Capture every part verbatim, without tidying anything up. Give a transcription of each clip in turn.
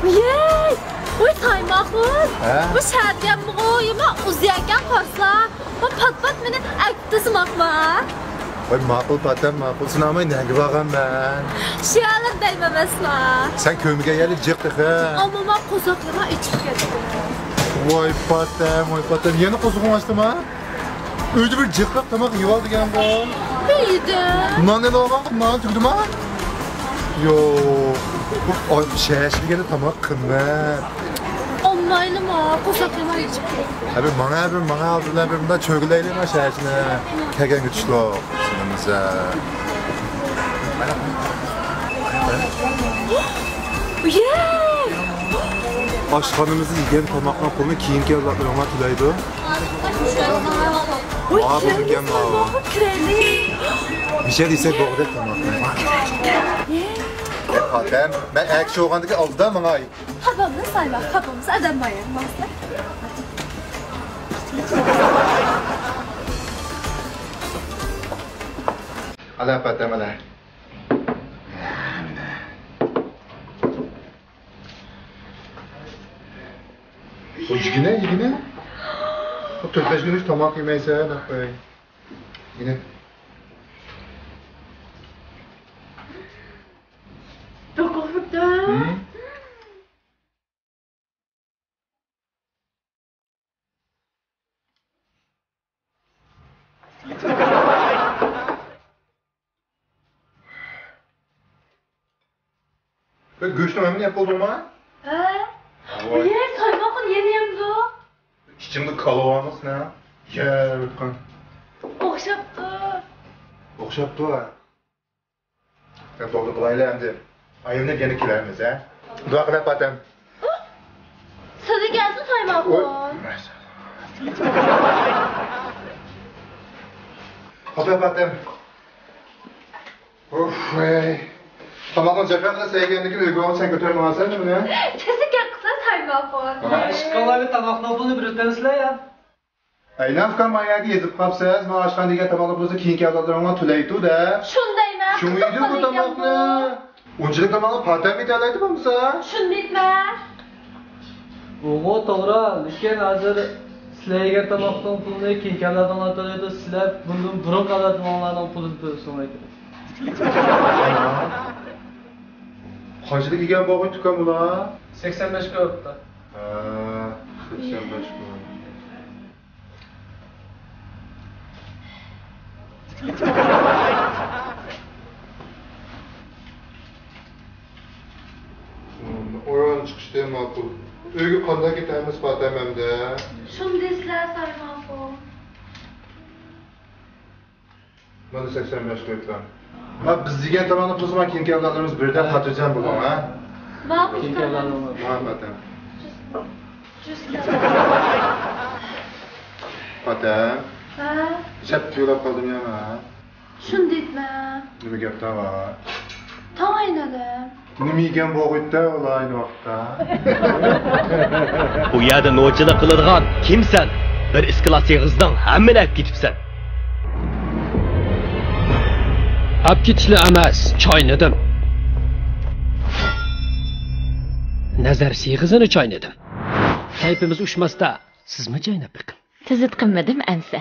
يەي! ۋاي، سايماقۇل! ھە؟ بۇ شەھەرگەممىغۇ؟ يامان ئۇزىيەكەن قارىسا. ۋاي، پات-پات مېنى ئەكىپ تۇرسىماقما؟ ۋاي، ماقۇل پاتەم، ماقۇل. سېنى ئالماي نەگە بارغان مەن؟ شۇ يەرلەر دەيمەن ئەمەسما. سەن كۆرمىگەن يەرلىك جىق تېخى. ئەمما ماڭا قورساق يامان ئېچىپ كەتتى. ۋاي پاتەم، ۋاي پاتەم، يەنە قورسىقىڭ ئاچتىما؟ ئۆيدە بىر جىقراق تاماق يېۋال دېگەنغۇ. يېدىم. نان ئېلىۋالغانغۇ، نان تۈگىدىما؟ يوق. ئاي، شەھەر ئىچىدە دېگەندە تاماق قىممەت. ئالمايلىما، قورساق يامان ئېچىپ كەتتى. ھە، بىر ماڭا، بىر ماڭا، ئالدى بىلەن بىر مۇنداق چۆگىلەيلى، مانا شەھەر ئىچىنى. كەلگەنگە چۈشلۈك. سېنىمىزە. يەي! ئاشخانىمىزدا يېگەن تاماقنىڭ پۇلىنى كېيىنكى ئەۋلادلىرىڭلار تۆلەيدۇ. ۋاي، ماڭا بۇ كەم، ماۋۇ. كىرەيلى. بىر شەي دېسەك بولغۇدەك تاماقنى. پاتەم، مەن ئەر كىشى بولغاندىكىن ئالدىدا ماڭاي. خاپا بولما سايماق، خاپا بولما، ئادەم بايان بولسا. ئەلە پاتەم، ئەلە. بۇ يېگىنە، يېگىنە. بۇ تۆت بەش كۈن تاماق يېمەيسەن، ئاخىر. يېگىنە. بەك قورقۇپتۇ. ھىم؟ بىر گۆشنىڭ ھەممىنى يەپ بولدۇڭما؟ ھە. ۋاي. ئۇيە، سايماقنى يەنە يەمدۇ؟ ئىچىڭدە كالا بارمىسىنا؟ يەۋاتقان. ئوخشاپتۇ. ئوخشاپتۇ، ھە. يا، بولدى، بولايلى ئەمدى. ئايلىنىپ يەنە كېلەرمىز، ھە؟ دۇئا قىلە پاتەم. سىزگە كەلسۇن سايماقۇل. خاپا پاتەم. ئۇف، ۋەي. تاماقنى جاكاردا سەيگەندىكىن ئۆگەڭ سەن كۆتۈرمىغانسەن نېمىنى؟ تېزلىك گەپ قىلسا سايماقۇل. ئىشقىلىۋايلى تاماقنىڭ پۇلىنى بىر ئۆتەمسىلەر يا. ئەيلەن ئۇكام، ما يەرگە يېزىپ قاپسىز، ما ئاشخانا دېگەن تاماقنى بولسا كېيىنكى ئەۋلادلىرىڭلار تۆلەيدۇ دە. شۇنى دەيمەن. شۇڭا يېدى بۇ تاماقنى. ئۇنچىلىك تاماقنى پاتەم يېتەلەيدۇ بولمىسا. شۇنى دەيمەن. ئۇغۇ توغرا، لېكىن ھازىر سىلەر يېگەن تاماقنىڭ پۇلىنى كېيىنكى ئەۋلادىڭلار تۆلەيدۇ، سىلەر بۇندىن بۇرۇنقى ئەۋلادىڭلارنىڭ پۇلىنى تۆلىسىڭلار كېرەك. قانچىلىك يېگەن بولغىيتتى ئۇكام بۇلار؟ سەكسەن بەش كوي بوپتۇ. ھە، سەكسەن بەش كوي. ئوران چىقىشتى ماقۇل. ئۆيگە قانداق كېتەمىز پاتەم ئەمدى؟ شۇندىسىلەر سايماقۇل. مانا سەكسەن بەش كوي. ھە، بىز يېگەن تاماقنى قىلسا، كېيىنكى ئەۋلادلىرىمىز بىردەم خاتىرجەم بولۇڭ، ھە؟ ماقۇل. كېيىنكى ئەۋلادلىرىمىز. ماقۇل، پاتەم. پاتەم. ھە؟ شەپ يولاپ قالدىم يا، ھە؟ شۇنى دەيتمەن. نېمە گەپ تاۋا؟ تاڭ ئاينىدىم. نېمە يېگەن بولغىيتتى ئۇلار ئاينى ۋاقىتتا؟ بۇ يەردە نوچىلىق قىلىدىغان كىمسەن؟ بىر ئىسكىلات سېغىزدىڭ، ھەممىنى ئەپ كېتىپسەن. ئەپ كېتىشلا ئەمەس، چاينىدىم. نەزەر سېغىزىنى چاينىدىم. كەيپىمىز ئۇشماستا، سىزمۇ چايناپ بېقىڭ. تۈزۈت قىلمىدىم ئەمسە.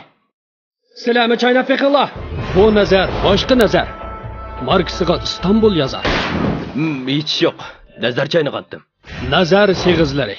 سىلەرمۇ چايناپ بېقىڭلار. بۇ نەزەر باشقا نەزەر. ماركىسىغا ئىستانبۇل يازار. ھىم، ھېچ ئىش يوق. نەزەر چاينىغانتىم. نەزەر سېغىزلىرى.